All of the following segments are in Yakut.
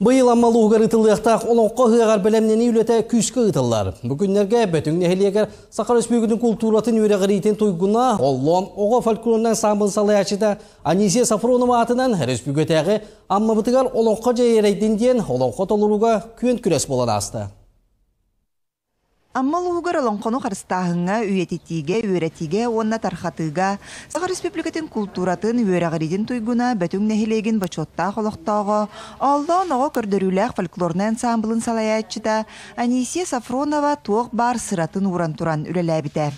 Быйыл Амма улууһугар ыытыллыахтаах Олоҥхо ыһыаҕар бэлэмнэнии үлэтэ күүскэ ыытыллар. Бу күннэргэ Бөтүҥ нэһилиэгэр Саха Өрөспүүбүлүкэтин култууратын үөрэҕириитин туйгуна Оллоон оҕо фольклорнай ансаамбылын салайааччыта Анисия Сафронова аатынан өрөспүүбүлүкэтээҕи Аммабытыгар Олоҥхо дьэйэрэйдин диэн олоҥхо толорууга күөн күрэс буолан ааста. Амма улууһугар олоҥхону харыстааһыҥҥа, үйэтитиигэ, үөрэтиигэ уонна тархатыыга Саха Республикатын култууратын, үөрэҕириитин туйгуна Бөтүҥ нэһилиэгин бочуоттаах олохтооҕо, Ооллоон оҕо көрдөрүүлээх фольклорнай ансаамбылын салайааччыта Анисия Сафронова туох баар сыратын ууран туран үлэлээбитэ.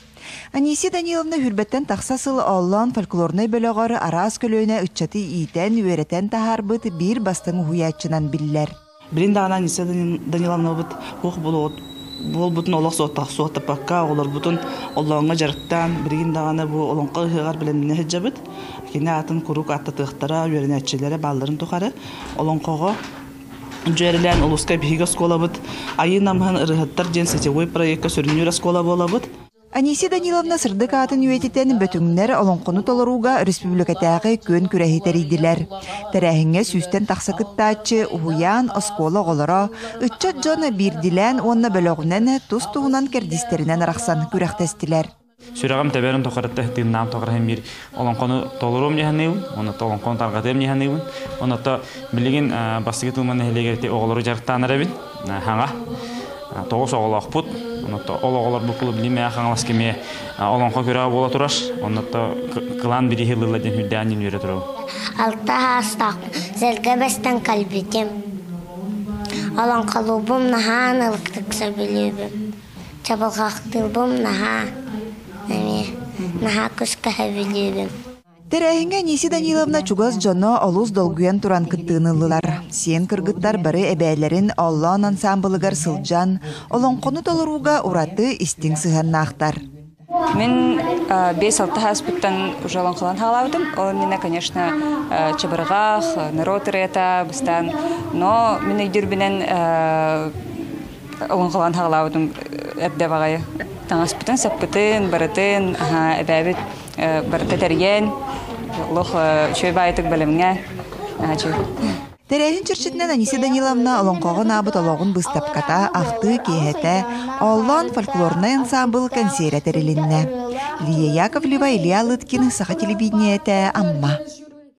Анисия Даниловна сүүрбэттэн тахса сыл Ооллоон фольклорнай бөлөҕөр араас көлүөнэ ыччаты иитэн, үөрэтэн таһаарбыт биир бастыҥ уһуйааччынан биллэр. Билин даҕаны Анисия Даниловнабыт туох буолбутун олох суоттаппакка оҕолорбутун оллооҥҥо дьарыктаан, билигин даҕаны бу олоҥхо ыһыаҕар бэлэмнэнэ сылдьабыт. Кини аатын куруук ааттатыахтара, үөрэнээччилэрэ баалларын тухары олоҥхоҕо дьүөрэлээн улууска биһиги оскуолабыт Айыы намыһын ырыаһыттар диэн сетевой проекка сүрүннүүр оскуола буолабыт. Анисия Даниловна сырдык аатын үйэтитэн Бөтүҥнэр олоҥхону толорууга республикатааҕы күөн күрэһи тэрийдилэр. Тэрээһиҥҥэ сүүстэн тахса кыттааччы, уһуйаан, оскуола оҕолоро, ыччат дьон биирдилээн уонна бөлөҕүнэн тус-туһунан кэрдиистэринэн арахсан күрэхтэстилэр. Сүрэҕим тэбэрин тухары тыыннаам тухары биир олоҥхону толоруом дии саныыбын, онно олоҥхону тарҕатыам дии саныыбын. Онно билигин бастакы тылман нэһилиэгэр оҕолору дьарыктаан эрэбин. Хаҥа тоҕус оҕолоохпут. Онно ол оҕолорбут кулу билим Мэҥэ Хаҥалас кэмиэ олоҥхо күрэҕэ буола турар. Онно кылаан бирииһи ылылла диэн үрдээн диэн үөрэ турабын. Алта саастаахпын. Сэргэ бэстэн кэлбитим. Олоҥхолуубум наһаа ылыктык сөбүлүүбүн. Чабырҕахтыырбым наһаа эмиэ наһаа куска сөбүлүүбүн. Тэрээһиҥҥэ Анисия Даниловна чугас дьоно олус долгуйан туран кыттыыны ыллылар. Сиэн кыргыттар бары эбээлэрин Оллоон ансаамбылыгар сылдьан, олоҥхону толорууга ураты истиҥ сыһыаннаахтар. Мин 5-6 ааспыттан уже олоҥхолоон хаалаабытым. Ол иннинэ, конечно, чабырҕах, народ ырыата быстаан, но мин өйдүүрбүнэн олоҥхолоон хаалаабытым эрдэ баҕайы. Таҥаспытын, саппытын, барытын эбээбит барыта тэрийэн, олох үчүгэй баайытык бэлэмҥэ. Тэрээһин чэрчитинэн Анисия Даниловна олоҥхоҕо анаабыт олоҕун быыстапката, ахтыы киэһэтэ, Ооллоон фольклорнай ансаамбыл кэнсиэрэ тэрилиннэ. Лия Яковлева, Илья Лыткин, Саха телевидениетэ, Амма.